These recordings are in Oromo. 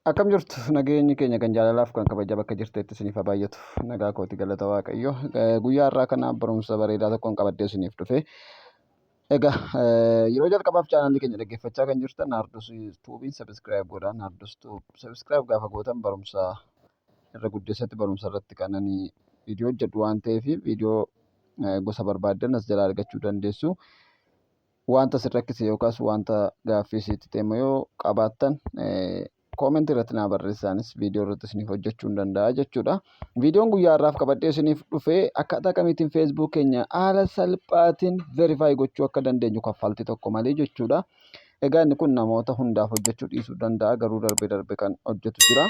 Akkam jirtu? Nageenyi keenya kan jaalalaaf kan kabajaa bakka jirtetti isiniif haa baay'atu. Nagaa kooti, galata Waaqayyo. Guyyaa har'aa kana barumsa bareedaa tokkoon qabadhee isiniif dhufe. Egaa yeroo jalqabaaf chaanaalii keenya dhaggeeffachaa kan jirtan, Naardos Tuubiin subscribe godhaa. Naardos Tube subscribe gaafa gootan, barumsa irra guddeessatti barumsa irratti kan ani viidiyoo hojjedhu waan ta'eef, viidiyoo gosa barbaaddan as jalaa argachuu dandeessu. Wanta isin rakkise yookaas wanta gaaffii isitti ta'e immoo yoo qabaattan, koomentii irratti naa barreessaanis viidiyoo irratti isiniif hojjechuu hin danda'a jechuudha. Viidiyoon guyyaa har'aaf qabadhee isiniif dhufe akkaataa kamiitiin Facebook keenya haala salphaatiin verify gochuu akka dandeenyu, kaffaltii tokko malee jechuudha. Egaa inni kun namoota hundaaf hojjechuu dhiisuu danda'a, garuu darbee darbee kan hojjetu jira.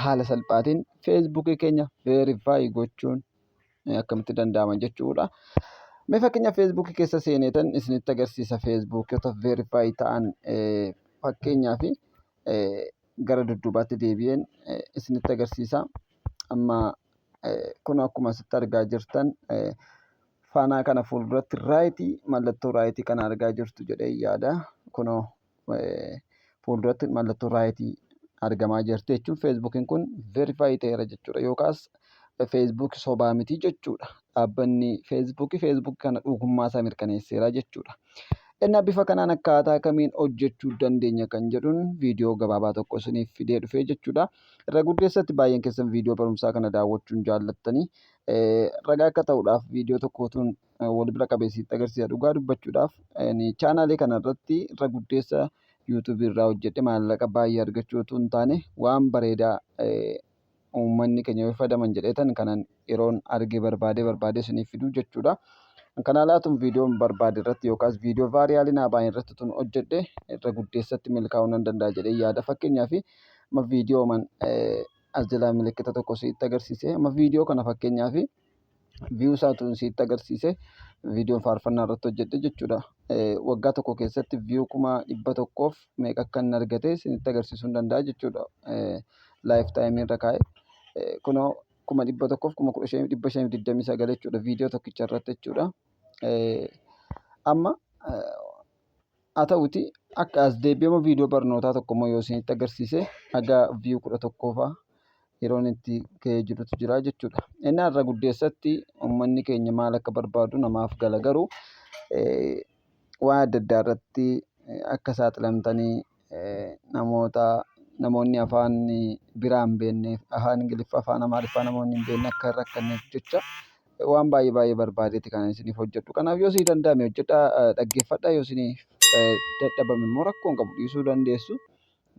Haala salphaatiin Facebook keenya verify gochuun akkamitti danda'ama jechuudha. Mee fakkeenya Feesbuukii keessa seeneetan isinitti agarsiisa. Feesbuukota verify ta'an fakkeenyaaf gara dudduubaatti deebi'een isinitti agarsiisa. Amma kun akkuma asitti argaa jirtan, faanaa kana fuulduratti raayitii, mallattoo raayitii kana argaa jirtu jedhee yaada. Kunoo fuulduratti mallattoo raayitii argamaa jirti jechuun Feesbuukiin kun verify ta'eera jechuudha, yookaas Feesbuuk sobaa miti jechuudha. Dhaabbanni Feesbuukii Feesbuuk kana dhugummaa isaa mirkaneesseera jechuudha. Innaa bifa kanaan akkaataa kamiin hojjechuu dandeenya kan jedhuun viidiyoo gabaabaa tokko isiniif fidee dhufee jechuudha. Irra guddeessatti baay'een keessan viidiyoo barumsaa kana daawwachuun jaallattanii, ragaa akka ta'uudhaaf viidiyoo tokkootuun wal bira qabee sitti agarsiisa. Dhugaa dubbachuudhaaf, chaanaalee kana irratti irra guddeessa yuutuubii irraa hojjedhe maallaqa baay'ee argachuu utuu hin taane, waan bareedaa uummanni keenya yoo fayyadaman jedheetan kanan yeroon argee barbaadee barbaadee isiniif fiduu jechuudha. Kana laatuun viidiyoon barbaade irratti yookaas viidiyoo vaariyaalii naa baay'ee irratti tun hojjedhe irra guddeessatti milkaa'uu nan danda'a jedhee yaada. Fakkeenyaaf, amma viidiyoo man as jalaa milikkita tokko sitti agarsiise. Amma viidiyoo kana fakkeenyaaf view isaatu sitti agarsiise, viidiyoon faarfannaa irratti hojjedhe jechuudha. Waggaa tokko keessatti view 100,000 meeqa akka inni argate isinitti agarsiisuu hin danda'a jechuudha. Lifetime irra kaa'e. Kunoo 101,15,529 jechuudha, viidiyoo tokkicha irratti jechuudha. Amma haa ta'uti, akka as deebi'ama viidiyoo barnootaa tokko immoo yoo isinitti agarsiise, haga view 11 fa'aa yeroon itti ga'ee jirutu jira jechuudha. Inni irra guddeessatti uummanni keenya maal akka barbaadu namaaf gala, garuu waan adda addaa irratti akka saaxilamtanii, namoota namoonni afaan biraa hin beekne, afaan Ingiliffaa, afaan Amaariffaa namoonni hin beekne akka hin rakkanneef jecha waan baay'ee baay'ee barbaadeeti kan isiniif hojjedhu. Kanaaf yoo isinii danda'ame hojjedhaa, dhaggeeffadhaa. Yoo isiniif dadhabame immoo rakkoo hin qabu, dhiisuu dandeessu.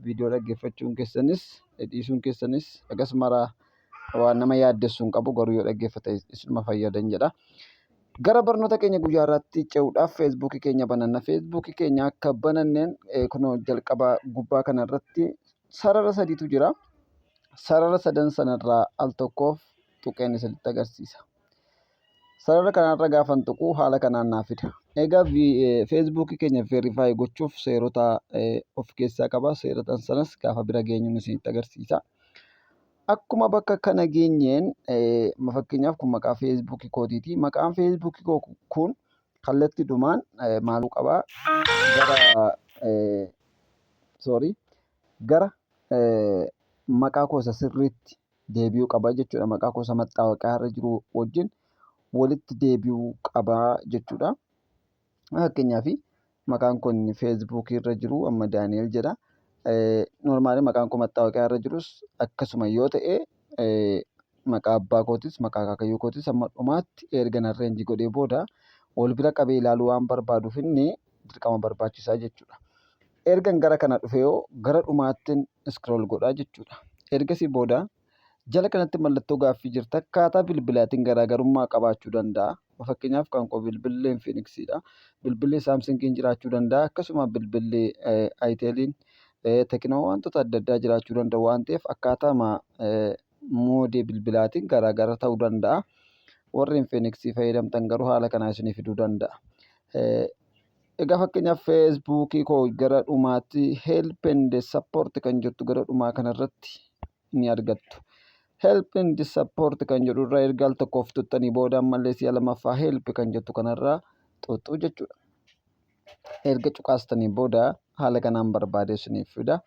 Viidiyoo dhaggeeffachuun keessanis dhiisuun keessanis akkasuma waan nama yaaddessu hin qabu, garuu yoo dhaggeeffate isinuma fayyadan jedha. Gara barnoota keenya guyyaa irraatti ce'uudhaaf Feesbuukii keenya bananna. Feesbuukii keenya akka bananneen, kunoo jalqaba gubbaa kanarratti sarara sadiitu jira. Sarara sadan sanarraa al tokkoof tuqeen isinitti agarsiisa. Sarara kanarra gaafan tuquu haala kanaan naa fida. Egaa Feesbuukii keenya verify gochuuf seerota of keessaa qaba. Seerota sanas gaafa bira geenyuun isinitti agarsiisa. Akkuma bakka kana geenyeen, fakkeenyaaf kun maqaa Feesbuukii kootiiti. Maqaan Feesbuukii koo kun kallattiidhumaan maaluu qabaa? Gara, sorry, gara maqaa koo isa sirriitti deebi'uu qaba jechuudha. Maqaa koo isa maxxaawaqaa irra jiru wajjin walitti deebi'uu qaba jechuudha. Fakkeenyaaf, maqaan kun Feesbuukii irra jiru amma Daani'el jedha. Normally maqaan koo maxxaawaqaa irra jirus akkasuma yoo ta'e, maqaa abbaa kootis maqaa akaakayyuu kootis hamma dhumaatti erga arrange godhee booda wal bira qabee ilaaluu waan barbaaduuf, inni dirqama barbaachisaa jechuudha. Ergan gara kana dhufee yoo gara dhumaattiin scroll godhaa jechuudha. Ergasii booda jala kanatti mallattoo gaaffii jirti. Akkaataa bilbilaatiin garaagarummaa qabaachuu danda'a. Fakkeenyaaf, kan koo bilbilli Infiiniksiidha. Bilbilli Saamsungiin jiraachuu danda'a. Akkasuma bilbilli Ayiteeliin, Teknoo, wantoota adda addaa jiraachuu danda'u waan ta'eef, akkaataa moodee bilbilaatiin garaagara ta'uu danda'a. Warri Infiiniksii fayyadamtan garuu haala kanaa isinii fiduu danda'a. Egaa fakkeenyaaf Feesbuukii koo gara dhumaatti "Help and support" kan jettu gara dhumaa kanarratti ni argattu. "Help and support" kan jedhu irraa erga al tokkoof tuttanii booda, ammallee si'a lammaffaa "Help" kan jettu kanarraa xuxxuu jechuudha. Erga cuqaastanii booda haala kanaan barbaadee isiniif fida.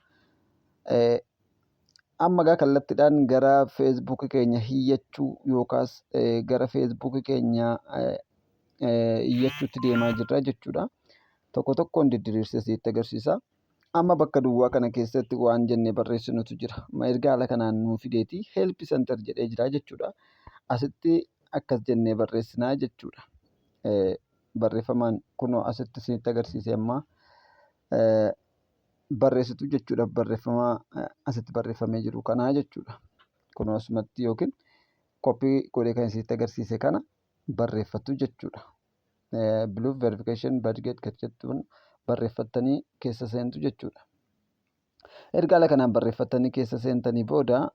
Amma egaa kallattiidhaan gara Feesbuukii keenya hiyyachuu yookaas gara Feesbuukii keenya iyyachuutti deemaa jirra jechuudha. Tokko tokkoon diddiriirsee sitti agarsiisa. Amma bakka duwwaa kana keessatti waan jennee barreessinutu jira. Erga haala kanaan nuu fideeti help center jedhee jira jechuudha. Asitti akkas jennee barreessinaa jechuudha. Barreeffamaan kunoo asitti isinitti agarsiise amma barreessitu jechuudha. Barreeffama asitti barreeffamee jiru kanaa jechuudha. Kunoo asumatti yookiin copy godhee kan isinitti agarsiise kana barreeffattu jechuudha. Blue verification badge kan jettuun barreeffattanii keessa seentu jechuudha. Erga haala kanaan barreeffattanii keessa seentanii booda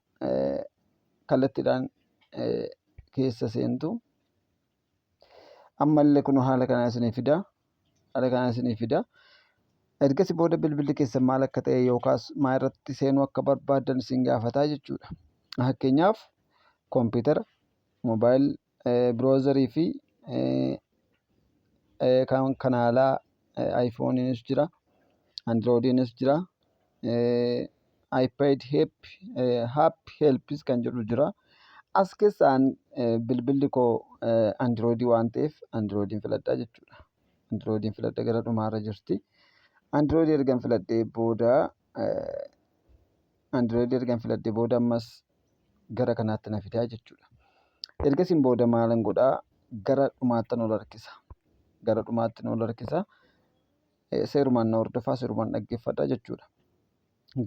kallattiidhaan keessa seentu. Ammallee kun haala kanaan isinii fida. Haala kanaan isinii fida. Ergasii booda bilbilli keessan maal akka ta'e yookaas maal irratti seenuu akka barbaaddan isin gaafataa jechuudha. Fakkeenyaaf koompitara, mobile browserii fi kan kanaalaa iPhoneiinis jira, Androidiinis jira, iPad app helpis kan jedhu jira. As keessaan bilbilli koo Androidii waan ta'eef Androidiin filadhaa jechuudha. Androidiin filadha, gara dhumaarra jirti. Androidii ergan filadhee booda ammas gara kanaatti na fidaa jechuudha. Ergasiin booda maalan godhaa? Gara dhumaatti ol harkisa. Gara dhumaatti ol harkisa. Seerumaan na hordofaa, seerumaan dhaggeeffadhaa jechuudha.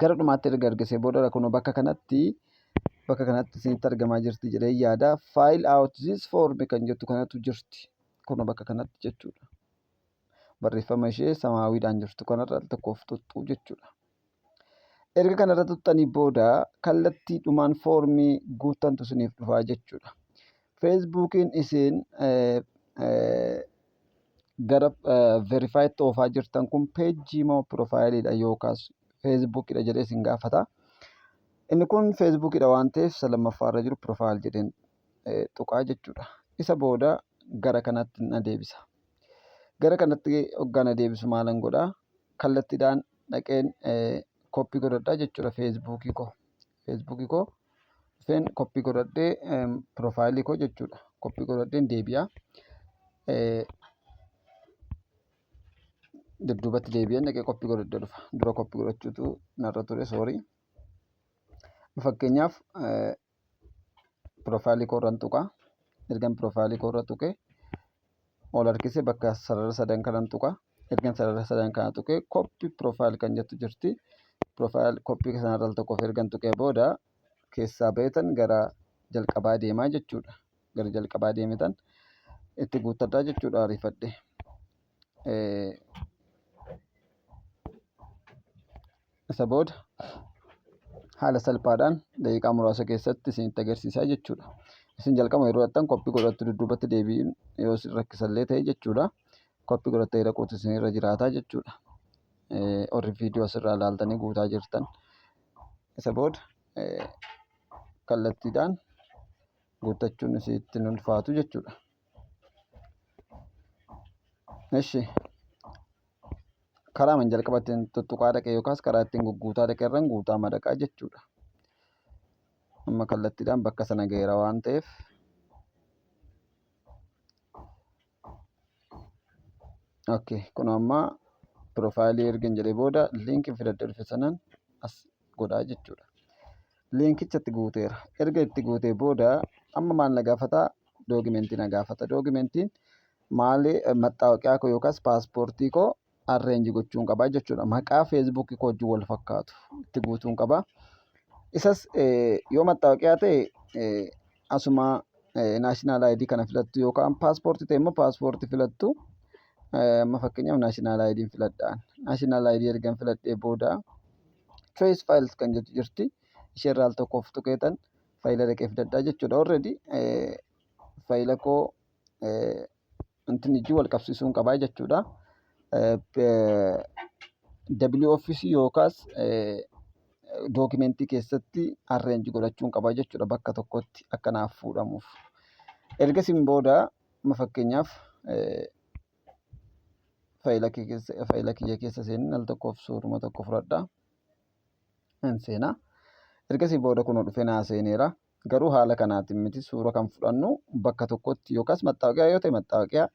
Gara dhumaatti erga harkisee booda kunoo bakka kanatti isinitti argamaa jirti jedhee yaada. "Fill out this form" kan jettu kanatu jirti. Kunoo bakka kanatti jechuudha. Barreeffama ishee samaawiidhaan jirtu kanarra al tokkoof xuxxuu jechuudha. Erga kanarra xuxxanii booda kallattiidhumaan foormii guuttantu isiniif dhufaa jechuudha. Feesbuukiin isin gara verifyitti oofaa jirtan kun peejii moo profileiidha yookaas Feesbuukidha jedhee isin gaafata. Inni kun Feesbuukidha waan ta'eef isa lammaffaarra jiru profile jedheen tuqaa jechuudha. Isa booda gara kanatti na deebisa. Gara kanatti hoggaa na deebisu maalan godhaa? Kallattiidhaan dhaqeen copy godhadhaa jechuudha Feesbuukii koo. Feesbuukii koo dhufeen copy godhadhee, profileii koo jechuudha. Copy godhadheen deebi'a. Dudduubatti deebi'een dhaqee copy godhadhee dhufa. Dura copy godhachuutu narra ture, sorry. Fakkeenyaaf profileii koo irraan tuqaa. Ergan profileii koo irra tuqee ol harkisee bakka sarara sadan kanan tuqaa. Ergan sarara sadan kana tuqee copy profile kan jettu jirti. Profile copy sanarra al tokkoof ergan tuqee booda keessaa baheetan gara jalqabaa deemaa jechuudha. Gara jalqabaa deemetan itti guuttadhaa jechuudha ariifadhee. Isa booda haala salphaadhaan daqiiqaa muraasa keessatti isinitti agarsiisaa jechuudha. Isin jalqaba yeroo dhaqxan copy godhattu, dudduubatti deebi'uun yoo isin rakkisallee ta'e jechuudha. Copy godhattee dhaquutu isinirra jiraataa jechuudha. Warri viidiyoo asirraa ilaaltanii guutaa jirtan. Isa booda kallattiidhaan guuttachuun isinitti hin ulfaatu jechuudha. Eshi, karaa man jalqaba ittiin tuttuqaa dhaqe yookaas karaa ittiin gugguutaa dhaqe irraan guutaa madaqaa jechuudha. Amma kallattiidhaan bakka sana ga'eera waan ta'eef. Okay, kun amma profileii ergan jedhee booda liinkii filadhee dhufe sanaan as godhaa jechuudha. Liinkicha itti guuteera. Erga itti guutee booda amma maal na gaafataa? Documentii na gaafata. Documentiin maali? Mattaawoqiyaa koo yookaas paaspoortii koo arrange gochuun qabaa jechuudha. Maqaa Feesbuukii koo wajjin wal fakkaatu itti guutuun qabaa. Isas yoo mattaawoqiyaa ta'e asuma national ID kana filattu, yookaan paaspoortii ta'e immoo paaspoortii filattu. Amma fakkeenyaaf national IDn filadhaan. National ID ergan filadhee booda choose files kan jettu jirti. Isheerraa al tokkoof tuqeetan faayila dhaqee filadhaa jechuudha. Already faayila koo wanti ijji wal qabsiisuun qabaa jechuudha. W Office yookaas documentii keessatti arrange godhachuun qabaa jechuudha bakka tokkotti akka naaf fuudhamuuf. Ergasiin booda amma fakkeenyaaf faayila kiyya keessa seenin al tokkoof suuruma tokko fudhadhaa. Nan seena. Ergasii booda kunoo dhufee naa seeneera. Garuu haala kanaatiin miti suura kan fudhannu bakka tokkotti yookaas maxxaaqiyaa yoo ta'e maxxaaqiyaa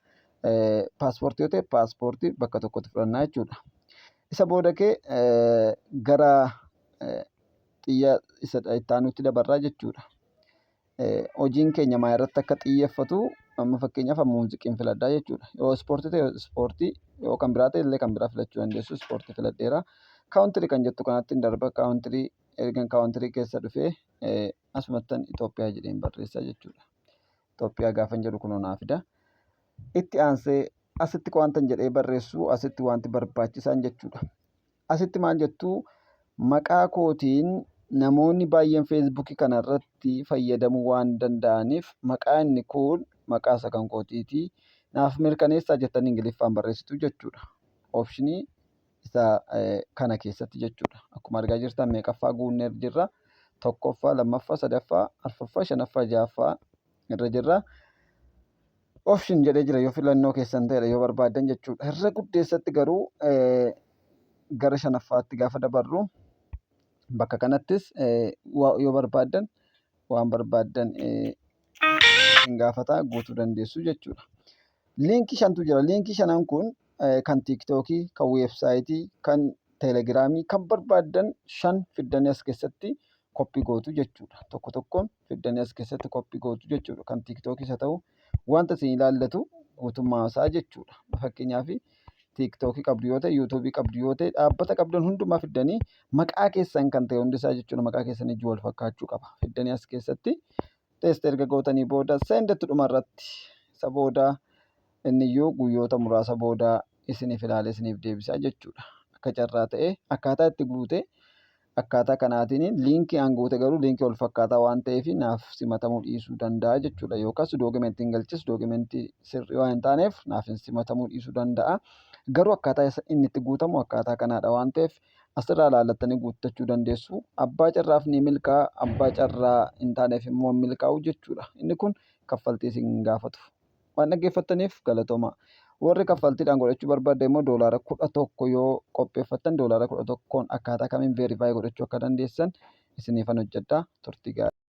paaspoortii yoo ta'e paaspoortii bakka tokkotti fudhannaa jechuudha. Isa booda kee gara xiyya isa itti aanutti dabarraa jechuudha. Hojiin keenya maa irratti akka xiyyeeffatu amma fakkeenyaaf amma muuziqiin filadhaa jechuudha. Yoo ispoortii ta'e ispoortii yoo kan biraa ta'e illee kan biraa filachuu dandeessu ispoortii filadheera. Country kan jettu kanatti hin darba country ergan country keessa dhufee asumattan Itoophiyaa jedheen barreessaa jechuudha. Itoophiyaa gaafan jedhu kunoo naa fida. Itti aansee asitti wantan jedhee barreessu asitti wanti barbaachisaan jechuudha. Asitti maal jettuu maqaa kootiin namoonni baay'een feesbuukii kana irratti fayyadamuu waan danda'aniif maqaa inni kun maqaa isa kan kootiiti naaf mirkaneessaa jettanii Ingiliffaan barreessitu jechuudha. Option isa kana keessatti jechuudha. Akkuma argaa jirtan meeqaffaa guunnee jirra. Tokkoffaa, lammaffaa, sadaffaa, arfaffaa, shanaffaa, ja'affaa irra jirra. Option jedhee jira yoo filannoo keessan ta'edha yoo barbaaddan jechuudha. Irra guddeessatti garuu gara shanaffaatti gaafa dabarru bakka kanattis yoo barbaaddan waan barbaaddan isin gaafata guutuu dandeessu jechuudha. Liinkii shantu jira. Liinkii shanan kun kan tiiktookii, kan weebsaayitii, kan teelegiraamii, kan barbaaddan shan fiddanii as keessatti copy gootu jechuudha. Tokko tokkoon fiddanii as keessatti copy gootu jechuudha. Kan tiiktookis haa ta'u wanta isin ilaallatu guutummaa isaa jechuudha. Fakkeenyaaf tiiktookii qabdu yoo ta'e, yuutuubii qabdu yoo ta'e, dhaabbata qabdan hundumaa fiddanii maqaa keessan kan ta'e hundisaa jechuudha. Maqaa keessan ijji wal fakkaachuu qaba. Fiddanii as keessatti paste erga gootanii booda send ettu dhuma irratti isa booda inniyyuu guyyoota muraasa booda isiniif ilaalee isiniif deebisaa jechuudha. Akka carraa ta'e akkaataa itti guute akkaataa kanaatiin liinkii an guute garuu liinkii wal fakkaataa waan ta'eef naaf simatamuu dhiisuu danda'a jechuudha. Yookaas dookimentiin galchis dookimentii sirrii waan hin taaneef naaf hin simatamuu dhiisuu danda'a. Garuu akkaataa inni itti guutamu akkaataa kanaadha waan ta'eef asirraa ilaallattanii guuttachuu dandeessu. Abbaa carraaf ni milkaa'a, abbaa carraa hin taaneef immoo hin milkaa'u jechuudha. Inni kun kaffaltii isin hin gaafatu. Waan dhaggeeffattaniif galatooma. Warri kaffaltiidhaan godhachuu barbaaddan immoo $11 yoo qopheeffattan $11n akkaataa kamiin verify godhachuu akka dandeessan isiniifan hojjedha. Turtii gaarii.